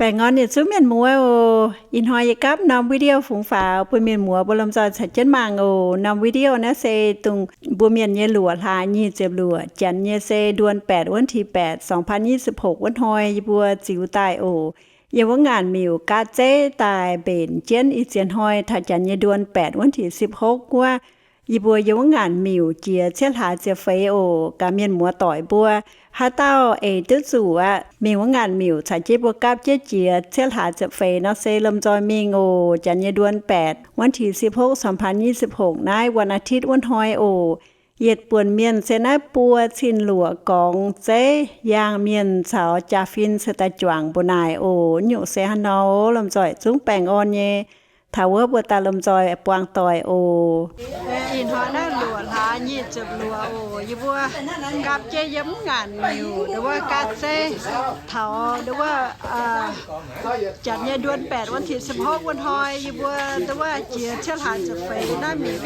Baengh orn yietc zungv mienh muoz oc. Ih hnoi yie gapv norm video fungx faaux bun mienh muoz mbuo lomh nzoih caux jienv mangc oc. Norm video naaiv se dongh mbuo mienh nyei luoqc hlaax nyic ziepc luoqc, janx nyei se เดือนแปด วันที่แปด สองพันยี่สิบหก wuov hnoi yie mbuo ziux daaih oc. Yiem wuov ngaanc miuc gaatv zeiv daaih mbenc jienv ih ziex hnoi taux janx nyei เดือนแปด วันที่สิบหก wuov, yie mbuo yiem wuov ngaanc miuc jiex cietv hlaax ziepc feix oc. Gaax mienh muoz doic mbuo, haaix dauh eix duqv zuqc aqv, mingh wuov ngaanc miuc caux jienv mbuo gapv jienv jiex cietv hlaax ziepc feix nor se lomh nzoih mingh oc. Janx nyei เดือนแปด วันที่สิบหก สองพันยี่สิบหก naaiv วันอาทิตย์ wuov hnoi oc. Yietc buonc mienh se naaiv buo cin luoqc gorngx zeiv yaangh mienh caux jaa-fin se daaih juangc mbu'naaic oc. Nyungc se haaix nor, lomh nzoih zungv baengh orn nyei. Taux wuov mbuo daaih lomh nzoih buangh doic oc. Ih hnoi naaiv luoqc hlaax nyic ziepc luoqc oc. Yie mbuo gapv jienv yiem ngaanc miuc ndongc wuov gaatv zeiv taux ndongc wuov janx nyei เดือนแปด วันที่สิบหก wuov hnoi yie mbuo ndongc wuov jiex cietv hlaax ziepc feix naaiv mingh,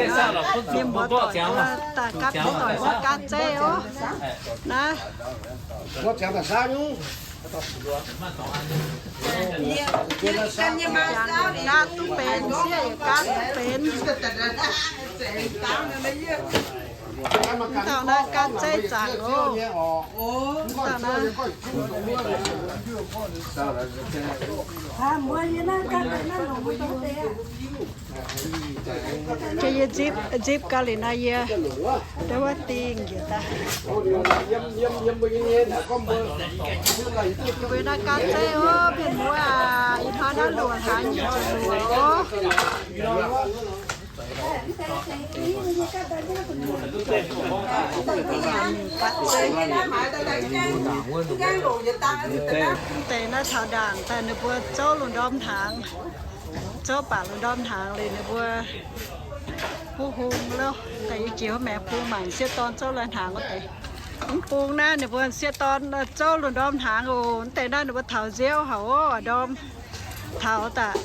mienh muoz doic mbuo daaih gapv jienv doic wuov gaatv zeiv oc. Naaiv Naaiv duqv benx, sieqv yaac gaatv duqv benx. Mv dauh naaiv gaatv zeiv zaangc oc. Mv dauh naaiv. Jiex yie nzipc, nzipc gau liuz nor yie ndau wuov dingh njiec daaih. Mbuo naaiv gaatv zeiv oc, mienh muoz aac, ih hnoi naaiv luoqc hlaax nyic ziepc luoqc oc. Mv deix naaiv taux ndaangc daaih ninh mbuo zouv lungh ndorm hnaangx. Zouv baac lungh ndorm hnaangx liuz ninh mbuo huv hung loh. Daaih yie jiex wuov maengx bung mangc sieqv dorn zouv lai hnaangx wuov deix. Mv bung naaiv ninh mbuo sieqv dorn zouv lungh ndorm hnaangx oc. Mv deix naaiv ninh mbuo taux nziouv haic oc, ndorm taux daaih.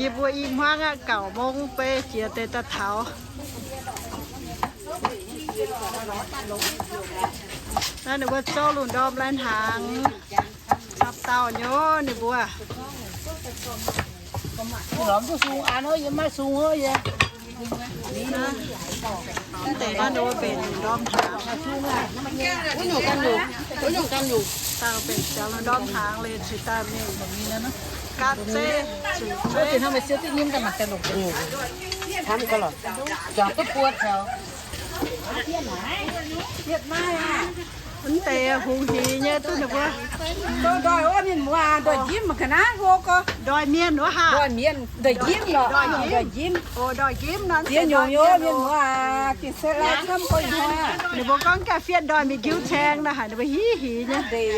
Yie mbuo i hmuangv aqv, gauh mong bei jiex deix daaih taux. Naaiv ninh mbuo zouv lungh ndorm lai hnaangx. Camv dauh nyei ninh mbuo. Mv deix naaiv ninh mbuo mbenc lungh ndorm hnaangx. Daaih mbenc ziangx lungh ndorm hnaangx liuz cingx daaih mingh gaatv zeiv, zuqc zeiv. Mv deix hungx hix nyei duqv ninh mbuo. Ndoih wuov mienh muoz, ndoih njimv ga'naaiv hlo gorx. Ndoih mienh wuov haah? Ndoih mienh, ndoih njimv lorqc. Ndoih njimv. Oc, ndoih njimv nor. Ziex nyungc nyei mienh muoz aac, gengh se lai camv gorx ih hnoi. Ninh mbuo gorngv gaax fiev ndoih mingh nqiuv caeng nor haic, ninh mbuo hingv hingx nyei.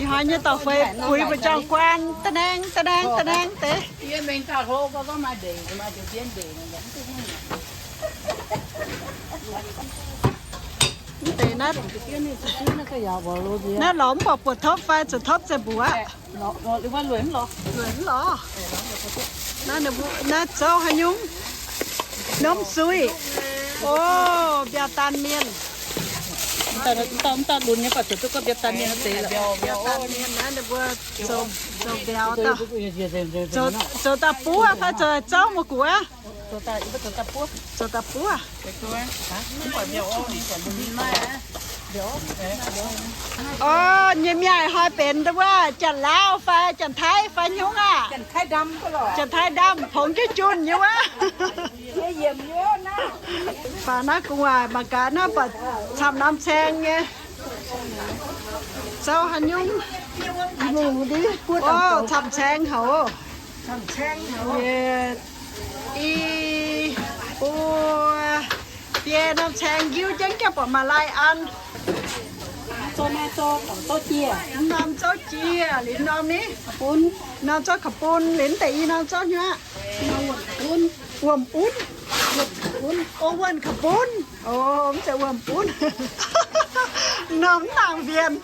Ih hnoi nyei dorh feix buix mbu'jangx guaan, da'naeng da'naeng da'naeng deix. Mv deix naaiv, naaiv lorz mv buatc topv fai zuqc topv ziepc mbuoqc. Lueic mv lorz. Naaiv, naaiv zouv haaix nyungc? Norm suiv. O, mbiauz daan mienh. Mv dauh, mv dauh lunx nyei, baac zuqc duqv gorngv mbiauz daan mienh deix lorqc. Mbiauz daan mienh naaiv ninh mbuo zoux, zoux mbiauz dauh. Zoux daaih buov fai zoux zouv muoz guoqv? Zoux daaih buov. O, nyei mi'aqv, hnoi benx wuov Janx-Laauv fai Janx-Taiv fai nyungc aqv? Janx-Taiv ndamv, pongx jienv junh nyei wuov. Faaux naaiv gu'nguaaic mangc gaax naaiv, buatc camv norm caeng nyei. Zouv haaix nyungc? O, camv caeng haic. I, buo, biei norm caeng nqiuv jienv gengh buatc maaih lai an. Norm zouv jiex, liuz norm ni, norm zouv ka'bun, liuz deix i norm zouv hnyuoqv. Wuom-bun. O, wuonh ka'bun. O, mv zeiz wuom-bun. Norm mv nangc mbienc.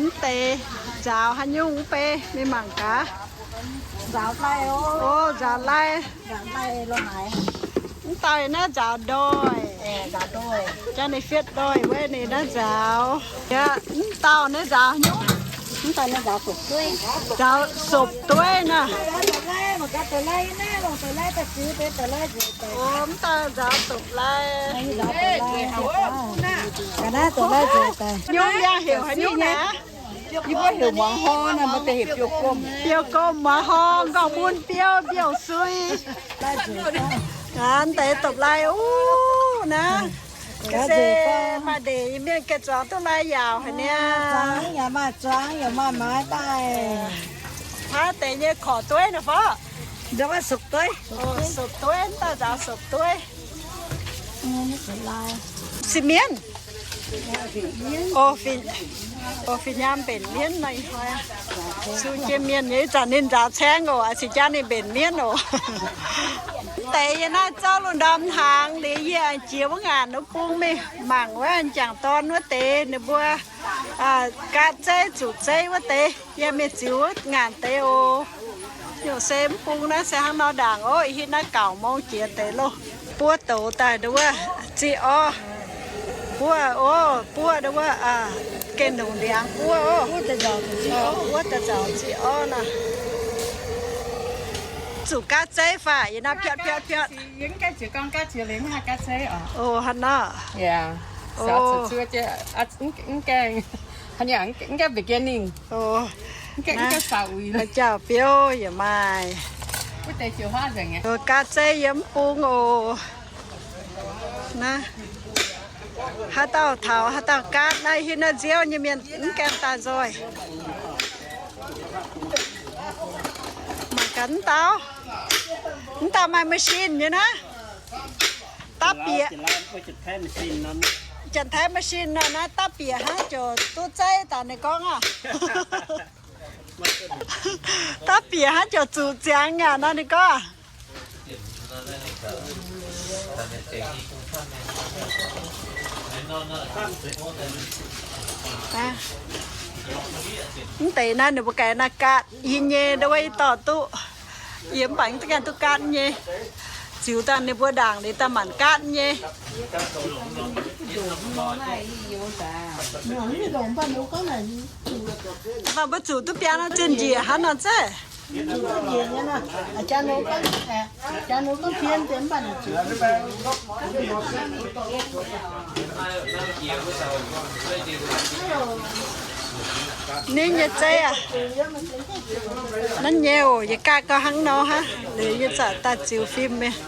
Mv deix nzaaux haaix nyungc mv bei, mingh mangc gaax. Nzaaux lai oc. O, nzaaux lai. Nzaaux lai lo haaix. Mv Dauh naaiv nzaaux ndoih, jangx ninh fietv ndoih wuov ninh naaiv nzaaux. Yaac mv dauh naaiv nzaaux nyungc, mv dauh naaiv nzaaux sopc dueiv, nzaaux sopc dueiv naaiv. O, mv dauh nzaaux sopc lai. Ga'naaiv sopc lai nzaaux. Nyungc yaac heuc haaix nyungc naaiv? Yie mbuo heuc muangx hor naaiv, maaih deix heuc biouv-gomh. Biouv-gomh, muangx hor, nqorngv mun biouv, mbiouv sui. Aa, mv deix dopc lai uv naaiv. Ga'sie maaih ndeic mienh ganh zuangx duqv lai yaauc haic niaa. Zuangx yaac maaih zuangx, yaac maaih maaiz daaih. Hnangv deix nyei korc dueiv naaiv fai? Sopc dueiv. Sopc dueiv, mv dauh nzaaux sopc dueiv. Se mienv. O, fih nyaam mbenc mienv nor, zuqc jiex mienh nyei. Ih zanc ninh nzaaux caeng oc, a'cingx jaa ninh mbenc mienv oc. Mv deix yie naaiv zouv lungh ndorm hnaangx liuz, yie aengx jiex wuov ngaanc wuov bung mingh mangc wuov jangc dorn wuov deix ninh mbuo gaatv zeiv zuqc zeiv wuov deix. Yie mingh ziux wuov ngaanc deix oc. Nyungc se mv bung naaiv se hnangv nor ndaangc oc. Ih hitv naaiv gauh mong jiex deix loh. Buov douz daaih nduov, ziqv orv. Buov orv, buov nduov, gengh longc ndiangx buov orv. Wuov daaih nzauc ziqv orv nor. Zuqc gaatv zeiv fai? Yie naaiv piatv piatv piatv. O, hnangv nor. Mv gaengh beginning. Jauv-biouv yaac maaih. Gaatv zeiv yiem mv bung oc. Naaiv, haaix dauh taux haaix dauh gaatv naaiv, hitv naaiv nziouv nyei mienh mv gaengh daaih nzoih. Mangc gaax mv dauh, mv dauh maaih machine nyei naaiv. Dapv bieqc, janx-taiv machine nor, naaiv dapv bieqc hnangv ziouc duqv zeiv daaih ninh gorngv aqv. Dapv bieqc hnangv ziouc zuqc ziangx aqv nor ninh gorngv. Mv deix naaiv ninh mbuo ganh naaiv gaatv yie nyei, ndau wuov yie dorh duqv. Yie mv baac mv gaengh duqv gaatv nyei. Ziux daaih ninh mbuo ndaangc liuz daaih maanc gaatv nyei. Mv baac mbuo zuqc duqv biaa nor zinh njiec hnangv nor zeiv. Ninh nyei zeiv aac, naaiv nyei oc, yie gaatv gau hnangv nor hnangv. Liuz yie zaqc daaih ziux fim mingh.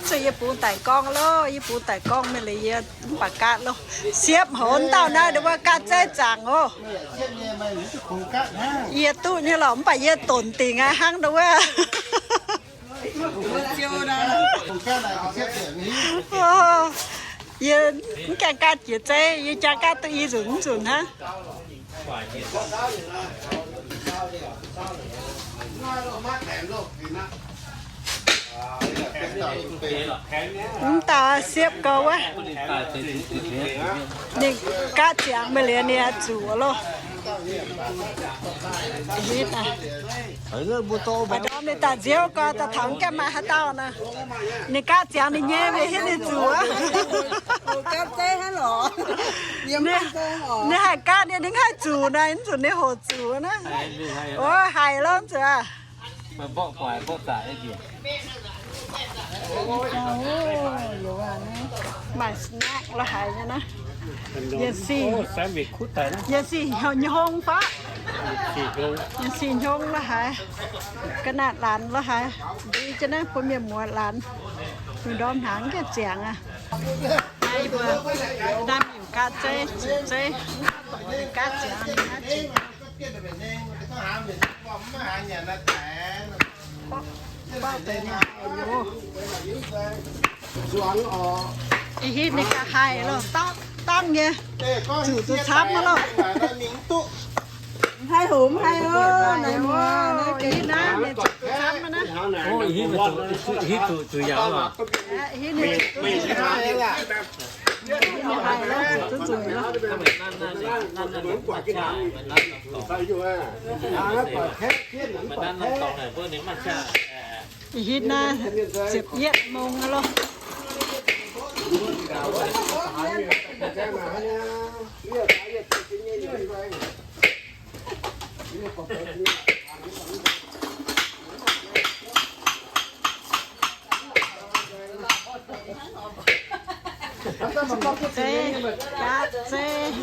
Zuqc yie bungx daic gorngv loh, yie bungx daic gorngv mingh liuz yie mv baac gaatv loh. Siepv hoz dauh naaiv nduov gaatv zeiv zaangc oc. Yie duqv nyei lorqc, mv baac yie donx dingc aqv hnangv nduov. Yie mv gaengh gaatv jiex zeiv, yie jaa gaatv duqv i nzunc nzunc hnangv. Mv dauh siepv gau wuov. Ninh gaatv ziangx mingh liuz ninh zuqc loh. Ih hitv naaiv, mbuo ndorm ninh daaih nziouv gau, daaih taux gaengh maaih haaix dauh nor. Ninh gaatv ziangx ninh nyei mingh hitv ninh zuqc. Ninh haih gaatv nyei, ninh haih zuqc naaiv, mv zuqc ninh hoqc zuqc naaiv. O, haiz lorqc zuqc aac. Maaih snack la'haiz nyei naaiv. Yietc sic, yietc sic hnyongx faqv. Yietc sic hnyongx la'haiz. Ga'naaiv laanh la'haiz. Ndeic jienv naaiv bun mienh muoz laanh. Lungh ndorm hnaangx gaengh ziangx aqv. Naaiv mbuo naaiv mingh gaatv zeiv, zuqc zeiv, gaatv ziangx naaiv. Ih hitv ninh ga'haih loh, dangv nyei, zuqc duqv camv loh. Mv haih hoc, mv haih oc, naaiv mbuo, naaiv gengh naaiv, zuqc duqv camv naaiv. Hitv zuqc, zuqc yaac oc. Hitv ninh zuqc duqv Mv haih lorqc, zuqc zuqc zueiz lorqc. Ih hitv naaiv ziepc yietv mong lorqc. Zeiv, gaav zeiv.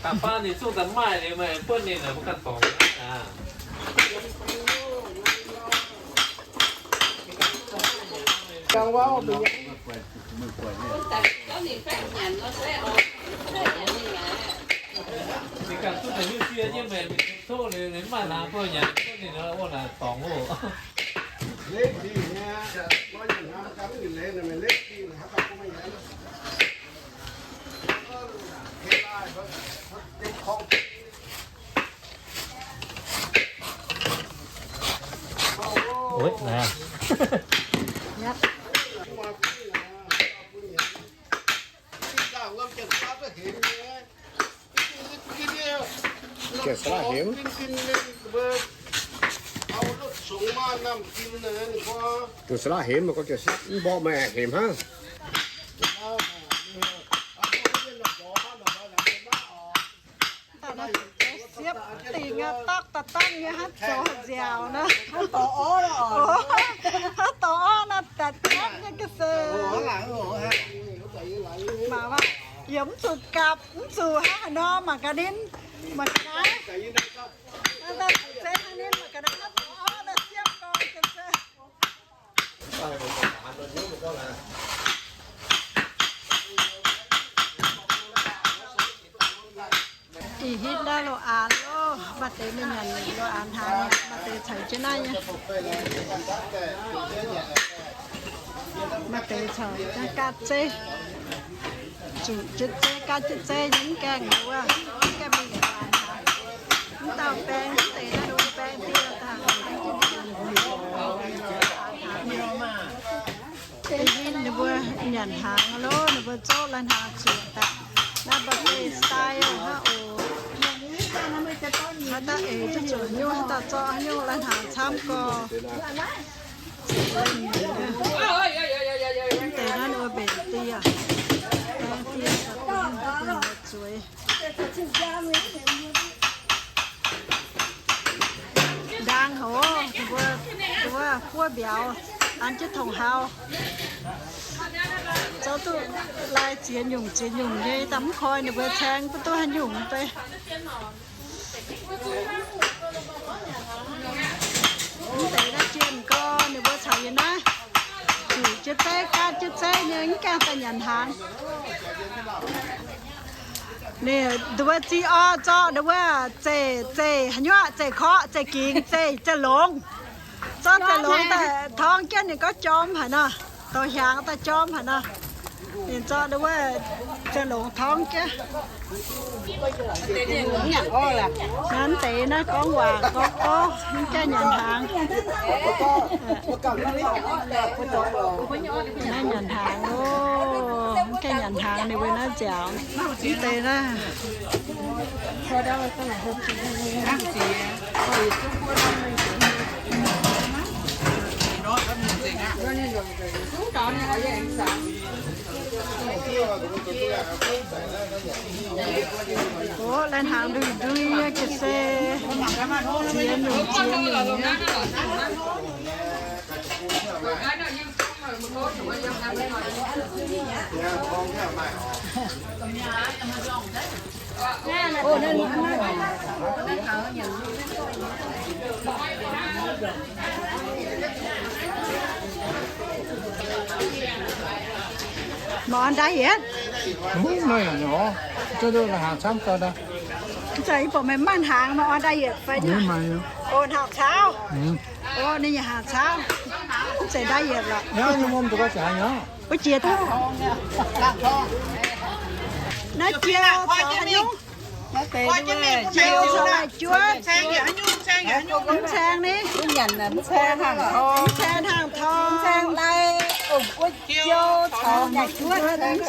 Da'faanh ninh zungv daaih maaih liuz, meih buonv ninh naaic mbuo ganh dorngc aqv. Ninh ganh duqv daaih hiuv sie nyei, meih mingh coqv liuz, ninh mv maaih hnaangx bun nyanc, bun ninh wuov naaic dorngc oc. Gengh saav hemx. Gengh saav hemx, mv mborqv meih hemx hnangv. Siepv dingc aqv, dorqv daaih dangv nyei hnangv zoux nziaauc nor. Hnangv dorh orv nor, daaih dangv nyei ga'sie. Maaih waac, yie mv zuqc gapv, mv zuqc hnangv haaix nor mangc gaax ninh, mangc gaax naaiv. Zeiv hnangv ninh mangc gaax naaiv, hnangv dorh orv nor siepv gorn ga'sie. Ih hitv naaiv lo aanx loh, maaih deix mingh nyanc lo aanx hnaangx, maaih deix caux jienv naaiv nyei. Maaih deix caux gaatv zeiv, zuqc jienv zeiv, gaatv jienv zeiv nyei, mv gaengh wuov, mv gaengh mingh lo aanx hnaangx. Mv dauh baeng mv deix naaiv, lo baeng dieh daaih. Ninh mbuo nyanc hnaangx loh, ninh mbuo zorqv lai-hnaangx zuoqc daaih. Naaiv birthday style hnangv oc. Haaix dauh eix zuqc nyungc, haaix dauh zorqv nyungc lai-hnaangx camv gorx. Mv deix naaiv ninh mbuo mbenc dieh, baeng dieh zuoqc. Ndaang houc, ninh mbuo, ninh mbuo buov mbiauz, an jienv tongc hauv. Zorqv duqv lai ziex nyungc ziex nyungc nyei, daaih mv koi ninh mbuo caeng duqv haaix nyungc bei. Mv deix naaiv jienh gorn ninh mbuo caux yie naaiv zuqc jienv zeiv, gaatv jienv zeiv nyei, mv gaengh daaih nyanc hnaangx. Ninh mbuo ziex orv zorqv ninh mbuo zeiv, zeiv haaix nyungc, zeiv korqv, zeiv gingx, zeiv, zeiv longx. Zorqv zeiv longx daaih torngv jienv ninh gorngv jorm haic nor, dorh hiaangx daaih jorm haic nor. Ninh zorqv ninh wuov zeiv longx torngv jienv. Naaiv deix naaiv gorngv waac gorngv orv, mv gaengh nyanc hnaangx. Naaiv nyanc hnaangx oc, mv gaengh nyanc hnaangx ninh mbuo naaiv nziaauc. Mv deix naaiv Oc, lai-hnaangx ndui ndui nyei ga'sie, ziex nyungc ziex nyungc nyei. Mv, naaiv yaac nor, hnangv camv gau daaih. Ih zanc yie buatc meih mv maaih hnaangx, meih orn daaih yietc fai? Hnangv camv. Ninh yaac hnangv camv. Mv zeiz daaih yietc lorqc. Wuov jiex daaih. Naaiv jiou caux haaix nyungc? Jiou caux naaic juov. Mv caeng ni. Mv caeng hnaangx torng. Jiou caux naaic juov. Mv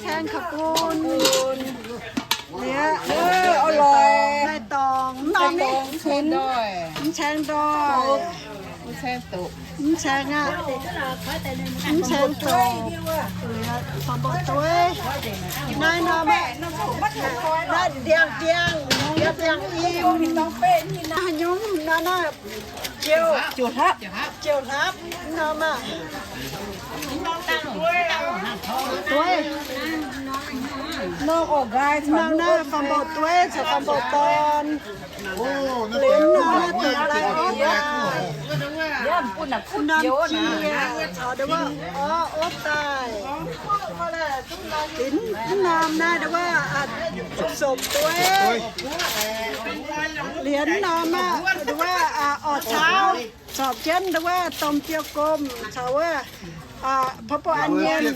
caeng kaux bun. Liuz, naaiv dorngx, mv norm ni. Mv caeng ndoih. Mv caeng aqv. Mv caeng dorngx. Liuz, fam mboh dueiv. Naaiv norm aqv. Naaiv ndiangx-ndiangx, ndiangx-ndiangx im. Haaix nyungc nor naaiv? Jiou, jiou hlapv, jiou hlapv, mv norm aqv. Dueiv. Norm naaiv fam mboh dueiv caux fam mboh dorn. Liuz norm naaiv dongh lai orv daaih. Norm jiex caux nduov orv, orv daaih. Liuz norm naaiv nduov, sopc dueiv. Liuz norm aqv, nduov, orv cauv. Corc jienv nduov domh biouv-gomh caux wuov, pov bou an nyienh. Nduov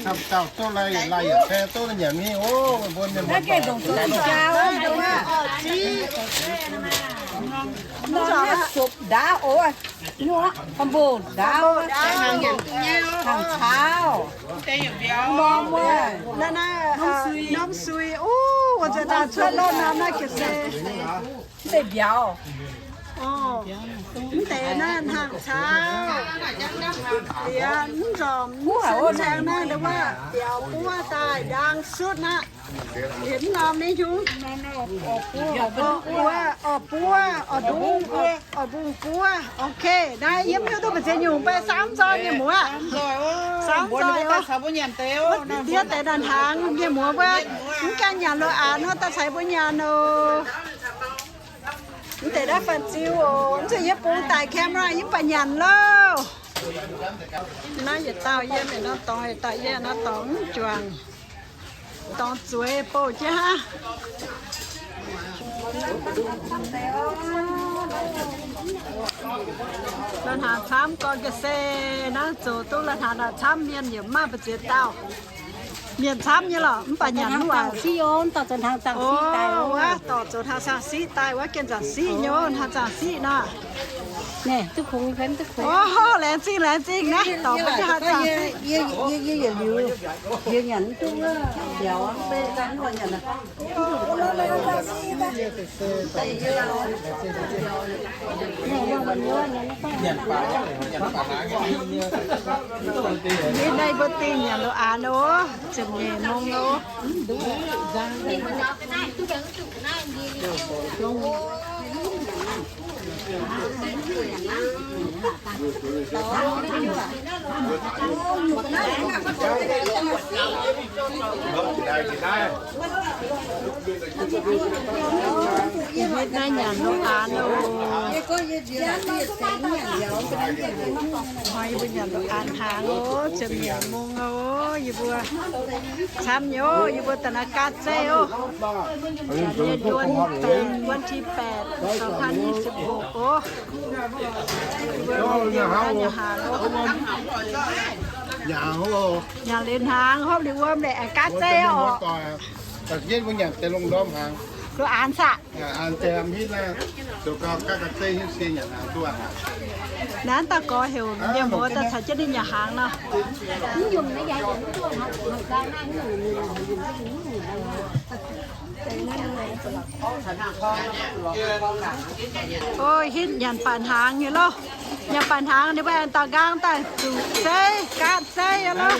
orv ziqv. Sopc ndaauv oc. Nduov fam mboh ndaauv. Hnaangx cauv. Norm wuov, norm sui. Uv, wuov nzunc daaih cuotv lov norm naaiv ga'sie. Mv deix mbiauz. Mv deix naaiv hnaangx cauv. Liuz mv nzormc mv caeng naaiv nduov mbiauz buov daaih ndaang sutv aqv. Liuz mv norm ni hiuv. Orv buov, orv mbungv, orv mbungv buov. Ok, naaiv yie mv hiuv duqv mbu'ziex nyungc, mv baac samv nzoih nyei muoz. Samv nzoih wuov. Ndiev deix naaiv hnaangx nyei muoz wuov, mv gaengh nyanc loz-aanx nor, daaih caux mbuo nyanc oc. Mv deix naaiv fanh ziu oc. Mv zuqc yie bungx daic camera, yie mv baac nyanc loh. Naaiv yietc dauh yie mienh nor dorngx, yietc dauh yie nor dorngx mv juangc. Dorngx zueiz bouh jienv hnangv. La'hnaangx camv gorn ga'sie naaiv zoux duqv la'hnaangx camv, mienh yaac mv maaih mbu'ziex dauh. Mienh camv nyei lorqc, mv baac nyanc mv waaic. Wuov dorh zoux hnaangx zaangc siqv daaih wuov, gengh zaangc siqv nyei wuov, hnaangx zaangc siqv nor. Oc, laengz zingh, laengz zingh naaiv, dorh mbuo nyei hnaangx zaangc siqv. Naaiv mbuo dingh nyanc loz-aanx oc, ziepc nyeic mong oc. Naaiv nyanc loz-aanx oc. Yie mbuo nyanc loz-aanx hnaangx oc, ziepc nyeic mong oc. Yie mbuo camv nyei oc, yie mbuo daaih naaiv gaatv zeiv oc. Twenty-eight oc. Yie mbuo nyanc liuz hnaangx, hopv liuz wuom, aengx gaatv zeiv oc. Loz-aanx saah? Naaiv dauh gorx heuc mienh muoz daaih caux jienv ninh nyanc hnaangx nor. Ov, hitv nyanc baac hnaangx nyei loh. Nyanc baac hnaangx ninh mbuo aengx daux nqaang daaih zuqc zeiv, gaatv zeiv nyei loh.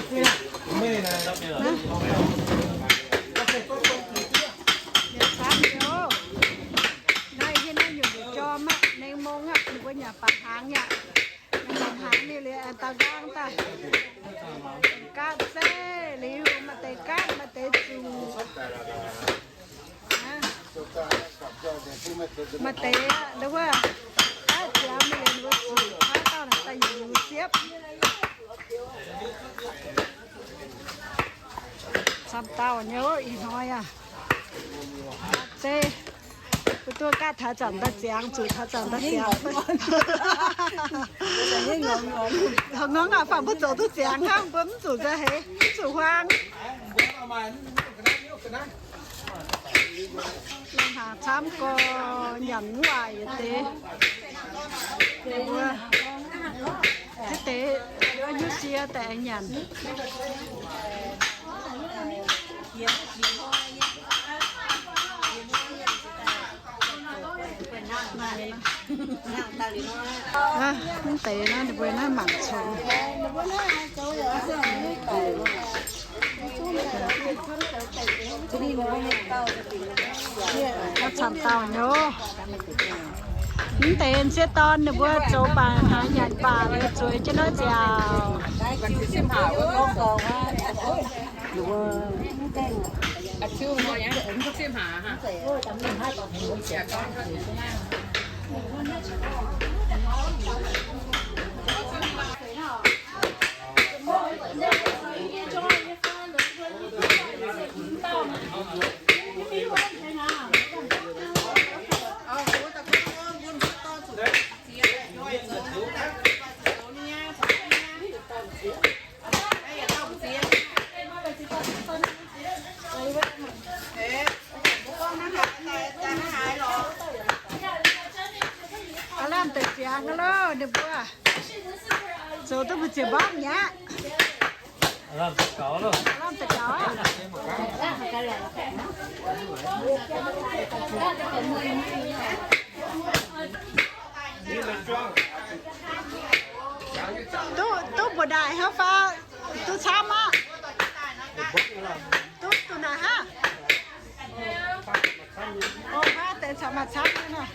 Naaiv hiuv naaiv nyungc jorm aqv, nengh mong aqv, ninh mbuo nyanc baac hnaangx aqv. Nyanc baac hnaangx liuz, liuz Daaih nqaang daaih, gaatv zeiv liuz, maaih deix gaatv, maaih deix zuqc. Maaih deix aqv, wuov, gaatv ziangx mingh liuz, ninh mbuo zuqc, gaatv dauh naaic daaih yietc liuz siepv. Camv dauh nyei ov, ih hnoi aac. Zeiv, mbuo duqv gaatv taux zanc daaih ziangx, zuqc taux zanc daaih ziangx. Ngorngv aac, faanh mbuo zoux duqv ziangx hnangv, mbuo mv zuqc nzauh heix, mv zuqc huaang. Lungh hnaangx camv gorx, nyanc mv waaic yietc deix. Mbuo deix nyuv sie daaih aengx nyanc. Mv deix naaiv ninh mbuo naaiv mangc congx. Camv dauh nyei. Mv deix sieqv dorn ninh mbuo zoux baac hnaangx nyanc baac liuz zueiz jienv naaiv nziaauc. Aav lamh deix ziangx loh, ninh mbuo zoux duqv mbu'ziex mbaamv mi'aqv. Aav lamh deix gaux aqv. Duqv, duqv mbuoqc ndaaih hnangv fai duqv camv aqv? Duqv, duqv naaic hnangv. Ov, maaih deix caux maaih camv nyei nor.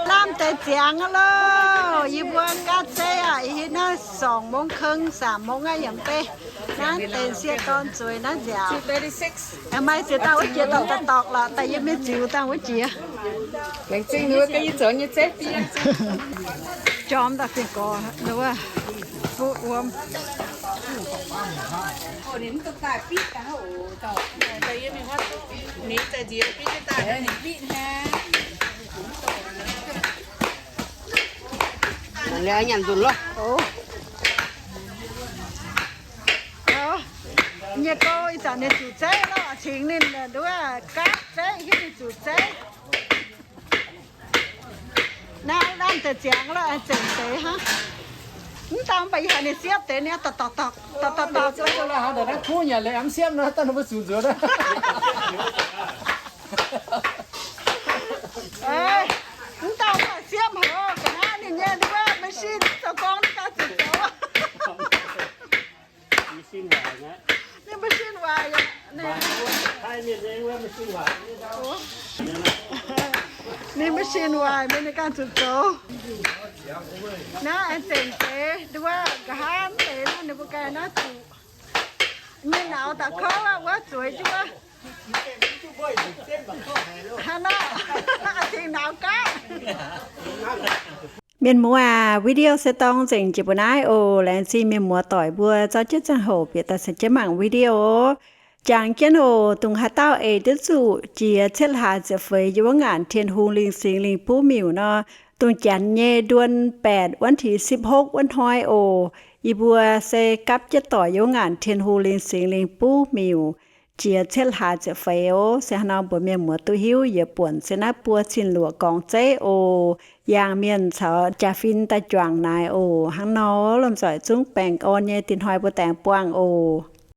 Lamh deix ziangx loh, yie mbuo gaatv zeiv aac, ih hitv naaiv sorngc mungv keng, saamc mungv aqv yiem bei. Naaiv deix sieqv dorn zueiz naaiv nziaauc. Maaih ziex dauh wuov jiex dorngc dorngc lorqc, daaih yie mingh ziux dangh wuov jiex. Laengz zingh ninh mbuo yie zoux nyei zeiv. Jorm daaih fingx gorx wuov, fuqv wuom. Nyanc nzunc loh. Nyei gouv ih zanc ninh zuqc zeiv loh, cingx ninh nduov gaatv zeiv hiuv ninh zuqc zeiv. Naaiv lamh deix ziangx loh, zengc deix hnangv. Mv daan mv baac yie haiz ninh siepv deix ninh dorh dorh dorh dorh dorh. Mv daan mv baac siepv nor, daaih ninh mbuo zuqc nzuonx. Mv daan mv baac siepv haic, ga'naaiv ninh nyei ninh wuov machine zoux gong ninh ganh zuqc zoux. Ninh machine waaic yaac, ninh machine waaic mingh ninh ganh zuqc zoux. Naaiv aengx zengc deix, nduov nqa'haav deix naaiv ninh mbuo ganh naaiv zuqc. Mienh nauz daaih kouv aqv, wuov zueiz jienv wuov. Hnangv naaiv, a'cingx nauz gaav. Mienh muoz, video se dorng nzengc jiex mbuo naaiv oc. Laengz zingh mienh muoz doic mbuo zorqv jienv ziangh hoc bieqc daaih caux jienv mangc video oc. Jangx jienv oc. Dongh haaix dauh eix duqv zuqc jiex cietv hlaax ziepc feix yiem wuov ngaanc Tin-Hungh Lingh Singx Lingh Buv Miuc nor, dongh janx nyei เดือนแปด วันที่สิบหก wuov hnoi oc. Yie mbuo se gapv jienv doic yiem wuov ngaanc Tin-Hungh Lingh Singx Lingh Buv Miuc. jiex cietv hlaax ziepc feix oc. Se hnangv nor mbuox mienh muoz duqv hiuv, yie buonc se naaiv buo cin-luoqc gorngv zeiv oc. Yangh mienh caux jaa-fin daaih juangc naaic oc. Hnangv nor lomh nzoih zungv baengh orn nyei dinh hnoi mbuo daengx buangh oc.